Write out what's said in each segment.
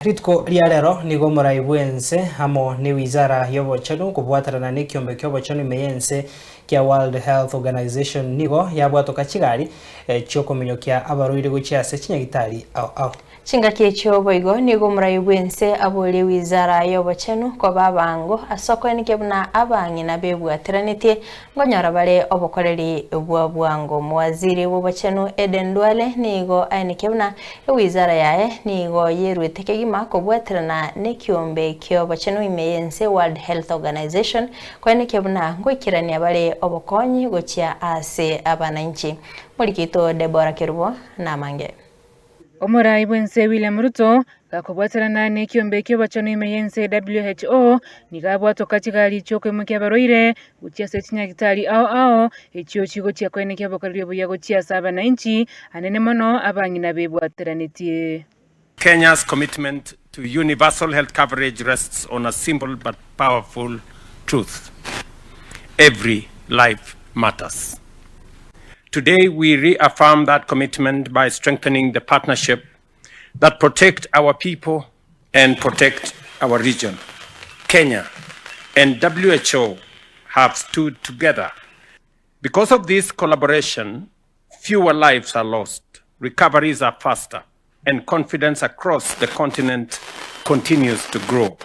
Rituko ria rero nigo omorai bw'ense amo ne wizara y'obochenu kobwaterana nekiombe ki'obochenu ime y'ense kia World Health Organization nigo yabwatoka chigari chiokominyokia abarwaire gochia ase chinyagitari ao ao. Chingaki echio boigo nigo omorai bw'ense aborie wizara y'obochenu koba abango ase okoenekia buna abang'ina bebwateranetie Nkonyora bare obokoreri bwa bwango. Omowaziri bw'obochenu Eden Duale nigo aenekia buna ewizara yaye nigo yeruete kegima kobwaterana nekiombe ki'obochenu ime y'ense World Health Organization koenekia buna ngoikerania bare obokonyi gochia ase abananchi. Moriki oito Deborah Kerubo namange. Omorai bw'ense William Ruto gakobwaterana nekiombe ki'obochenu ime y'ense WHO nigo abwatoka chigari chi'okoimokia abarwaire gochia ase chinyagitari ao ao echio chigochia koenekia obokoreri obuya gochia ase abanainchi anene mono abang'ina bebwateranetie. Kenya's commitment to universal health coverage rests on a simple but powerful truth, every life matters. Today we reaffirm that commitment by strengthening the partnership that protect our people and protect our region. Kenya and WHO have stood together. Because of this collaboration, fewer lives are lost, recoveries are faster, and confidence across the continent continues to grow.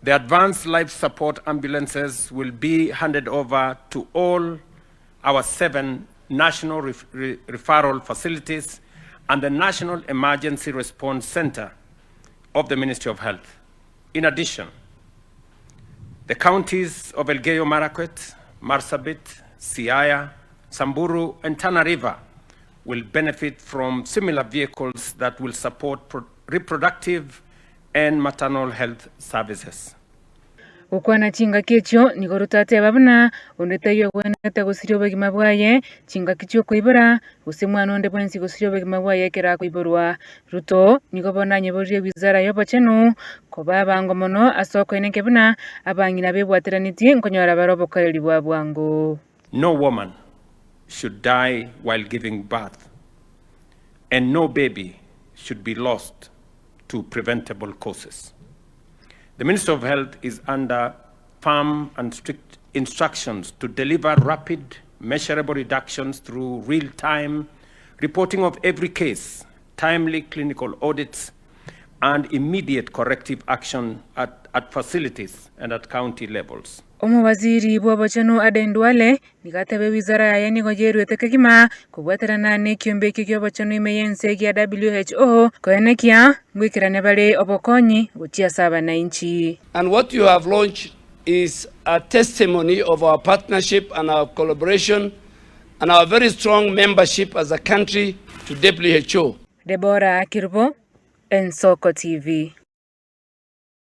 The advanced life support ambulances will be handed over to all our seven national referral facilities and the National Emergency Response Center of the Ministry of Health. In addition, the counties of Elgeyo Marakwet, Marsabit, Siaya, Samburu, and Tana River will benefit from similar vehicles that will support reproductive and maternal health services. Gokwana chingaki echio nigo rotateba buna onde taiyo ogwenerete gosiria obogima bwaye chingaki chi'okoibora, gose mwana onde bwensi gosiria obogima bwaye ekero akoiborwa. Ruto nigo bono anyeboririe wizara y'obochenu koba abango mono ase okoenenkia buna abang'ina bebwateranetie nkonyora bare obokoreri bwa bwango. No woman should die while giving birth and no baby should be lost to preventable causes. The Ministry of Health is under firm and strict instructions to deliver rapid, measurable reductions through real-time reporting of every case, timely clinical audits, and immediate corrective action at, at facilities and at county levels. Omowaziri bw'obochenu Aden Duale nigo ateba ewizara yaye nigo yeruete kegima kobwaterana nekiombe ekio ki'obochenu ime y'ense gia WHO koenekia ngoikerania bare obokonyi gochia ase abanainchi. And what you have launched is a testimony of our partnership and our collaboration and our very strong membership as a country to WHO. Deborah Kerubo, Ensoko TV.